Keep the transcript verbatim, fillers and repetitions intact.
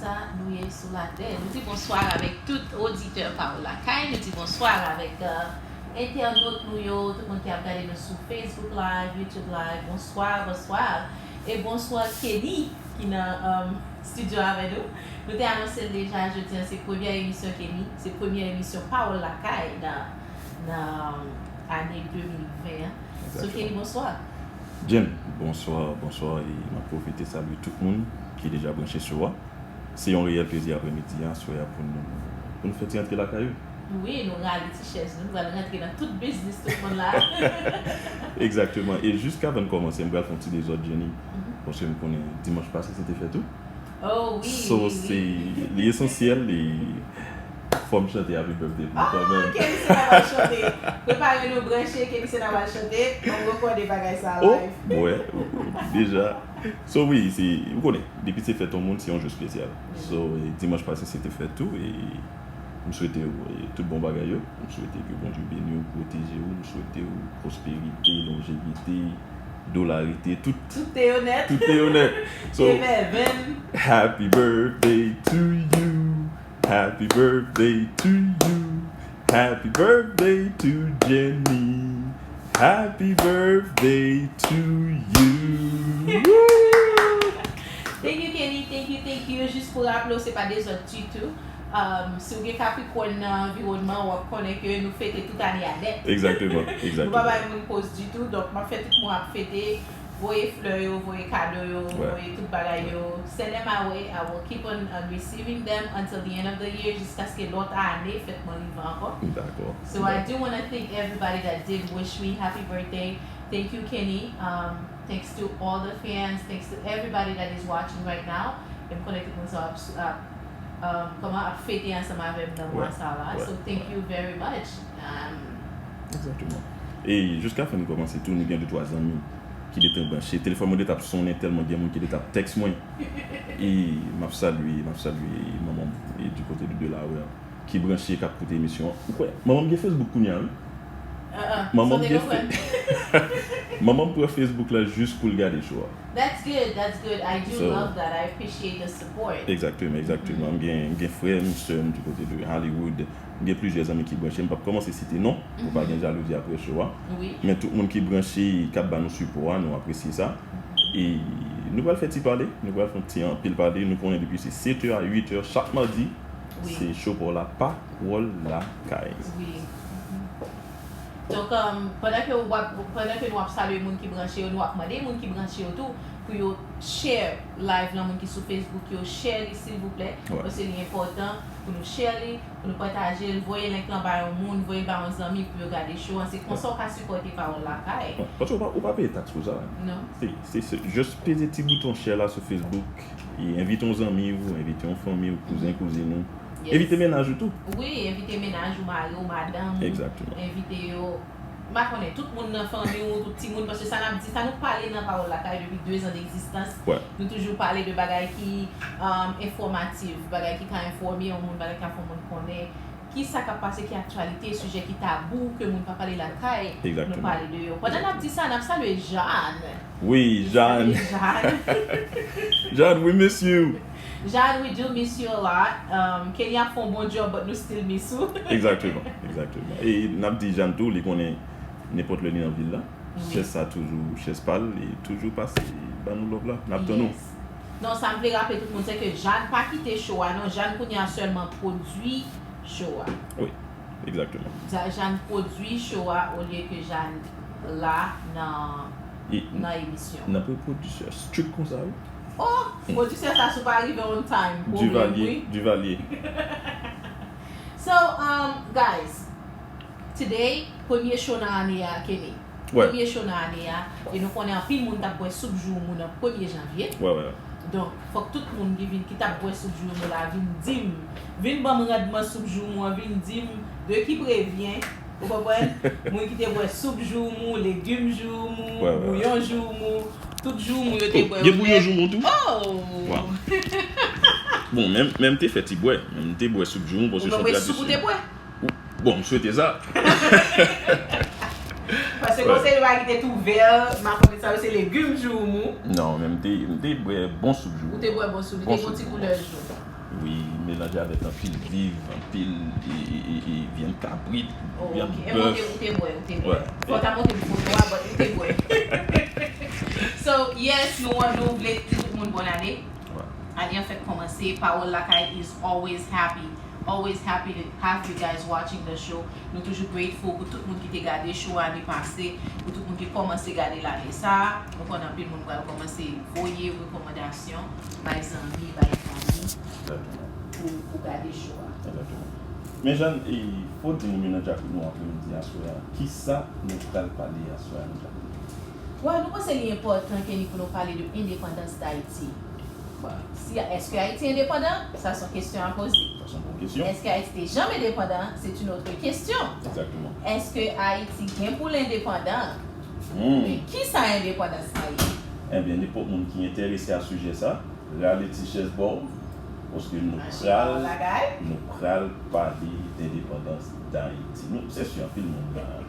Nou ye sou latè. Nou di bonswa avèk tout oditè Pawòl Lakay. Nou di bonswa avèk, euh, entènot nou yo, tout moun ki ap gade nou sou Facebook Live, YouTube Live. Bonswa, bonswa. E bonswa Kenny ki nan, um, estidyo avè nou. Nou te anonse l deja, jodi a se premyè emisyon Kenny, se premyè emisyon Pawòl Lakay nan, nan ane de mil ven an. So, Kenny, bonswa. Jen, bonswa, bonswa, e m ap pwofite salye tout moun ki deja branche sou a. Se yon reyèl plezi aprèmidi a, aswè a, pou nou, pou nou fè ti rantre lakay ou. Wi, nou rale ti chèz nou, nou pral rantre nan tout biznis tout moun la. Egzakteman. E jiska avan n kòmanse, m pral fè yon ti dezòd, Jenny, paske m konnen dimanch pase se te fèt ou. Oh, wi, so, wi, se, wi, li esansyèl, li, fò m chante Happy Birthday pou ou kanmenm. Oh, Kenny Sena pral chante. Prepare nou, branche, Kenny Sena pral chante. Mwen rekòde bagay sa live. Oh, mwen, deja. So, wi, se, ou konnen, depi se fèt yon moun, se yon jou espesyal. So, e, dimanch pase, se te fèt ou, e m swete w, e, tout bon bagay yo. M swete ke Bondye beni w, pwoteje w. M swete w pwosperite, lonjevite, dolarite, tout. Tout te yo nèt. Tout te yo nèt. So, Amen. Happy birthday to you. Happy birthday to you. Happy birthday to Jenny. Happy birthday to you. Woo! Thank you, Kenny. Thank you, thank you. Jis pou raple w, se pa dezòd ditou. Um, si w gen Capricorn nan anviwònman, w ap konnen ke nou fete tout ane a nèt. Egzakteman, egzakteman. Nou pa bay moun poz ditou, donk m ap fè tout moun ap fete. Voye flè yo, voye kado yo, voye tout bagay yo. Send them my way. I will keep on, on receiving them until the end of the year, jiskaske lòt ane fèt mwen rive ankò. Dakò. So I do want to thank everybody that did wish me happy birthday. Thank you, Kenny. Um, thanks to all the fans. Thanks to everybody that is watching right now. E m konnen tout moun sa ap, ap, um, kòman, ap fete ansanm avè m nan mwa sa la. So thank you very much. Um, Egzakteman. E jiska fè n kòmanse tou, nou gen de twa zanmi ki te tan branche. Telefòn mwen te t ap sonnen tèlman gen moun ki te t ap tèks mwen. E m ap salye, m ap salye manman m, e di kote de Delaware, ki branche, k ap koute emisyon an. Ou kwè, manman m gen Facebook kounye a, wi. Manman m gen Fe-, manman m pran Facebook la jis pou l gade show a. That's good, that's good. I do love that. I appreciate the support. Egzakteman, egzakteman. M gen, m gen frè m, sè m di kote de Hollywood. M gen plizyè zanmi ki branche. M p ap kòmanse site non, pou pa gen jalouzi apre show a. Wi. Men tout moun ki branche, k ap ba nou sipò a, nou apresye sa. E nou pral fè ti pale, nou pral fè yon ti anpil pale. Nou konnen depi se sèt è a uit è chak madi, se show Pawòl la, Pawòl Lakay. Wi. Donk, um, pandan ke w ap, pandan ke nou ap salye moun ki branche yo, nou ap mande moun ki branche yo tou pou yo share live lan, moun ki sou Facebook yo, share li silvouplè, paske li enpòtan pou nou share li, pou nou pataje l, voye link lan ba yon moun, voye l ba yon zanmi pou yo gade show an. Se konsa w ka sipòte Pawòl Lakay. Paske ou pa, ou pa peye taks pou sa. Non. Se, se, se, just peze ti bouton share la sou Facebook, e envite yon zanmi w, envite yon fanmi w, kouzen, kouzin ou. Yes. Envite mennaj ou tou. Wi, envite mennaj ou, mari w, madanm ou. Egzakteman. Envite yo. M pa konnen, tout moun nan fanmi w, tout timoun, paske sa n ap di, sa nou pale nan Pawòl Lakay depi de zan degzistans. Nou toujou pale de bagay ki, um, enfòmatif, bagay ki ka enfòme yon moun, bagay ki ka fè yon moun konnen kisa k ap pase, ki aktyalite, sijè ki tabou, ke moun pa pale lakay, nou pale de yo. Pandan n ap di sa, n ap salye Jeanne. Wi, Jeanne. Jeanne. Jeanne, we miss you. Jeanne, we do miss you a lot. Um, Kenny ap fè yon bon job, but nou still miss ou. Egzakteman, egzakteman. E n ap di Jeanne tou, li konnen nenpòt lè li nan vil la. Chèz sa toujou, chèz pa l, li toujou pase ba nou love la. N ap tann ou. Yes. Non, sa m vle raple tout moun, se ke Jeanne pa kite show a, non. Jeanne kounye a sèlman pwodui show a. Wi, egzakteman. Ja-, Jeanne pwodui show a olye ke Jeanne la nan, nan emisyon. N ap wè pwodiktè strik konsa, wi. Oh, pwodiktè sa sou pa rive on time, pwoblèm, wi. Duvalier, Duvalier. So, um, guys, today, premye show nan ane a, Kenny. Premye show nan ane a, e nou konnen anpil moun t ap bwè soup joumou nan premye janvye. Donk, fòk tout moun ki vin, ki t ap bwè soup joumou la, vin di m, vin ban m randman soup joumou an, vin di m de ki prevyen, ou konprann? Moun ki te bwè soup joumou, legim joumou, bouyon joumou, tout joumou yo te bwè yo nèt. Gen bouyon joumou tou? Oh! Bon, men, men m te fè ti bwè, men m te bwè soup joumou, paske se yon tradisyon. Ou bwè soup ou te bwè? Bon, m swete sa. Paske Se konseye yo pa kite tou vè, makonèt sa yo se legim joumou. Non, men m te, m te bwè bon soup joumou. Ou te bwè bon soup, li te gon ti koulè joumou. Wi, melanje avèk anpil viv, anpil e, e, e, e, vyann kabrit, vyann bèf. Ou te bwè, ou te bwè. Fò ta montre m foto a, but ou te bwè. So, yes, nou, nou vle di tout moun bòn ane. Ane an fèk kòmanse, Pawòl Lakay is always happy. Always happy to have you guys watching the show. Nou toujou grateful pou tout moun ki te gade show ane pase, pou tout moun ki kòmanse gade lane sa. Nou konn anpil moun pral kòmanse voye rekòmandasyon bay zanmi, bay fanmi pou, pou gade show a. Men Jeanne, e, fò di nou menaj ak nou apremidi aswè a, kisa nou pral pale aswè a nan Djak? Well, nou panse li enpòtan ke ni pou nou pale de endepandans Dayiti. Bon, si, èske Ayiti endepandan? Sa se yon kesyon a poze. Sa se yon bon kesyon. Èske Ayiti te janm endepandan? Se yon lòt kesyon. Egzakteman. Èske Ayiti gen pou l endepandan? Hmm. Kisa endepandans Ayiti? Ebyen, nenpòt moun ki enterese a sijè sa, rale ti chèz ba w, paske nou pral, nou pral pale de endepandans Dayiti. Nou, se si anpil moun la.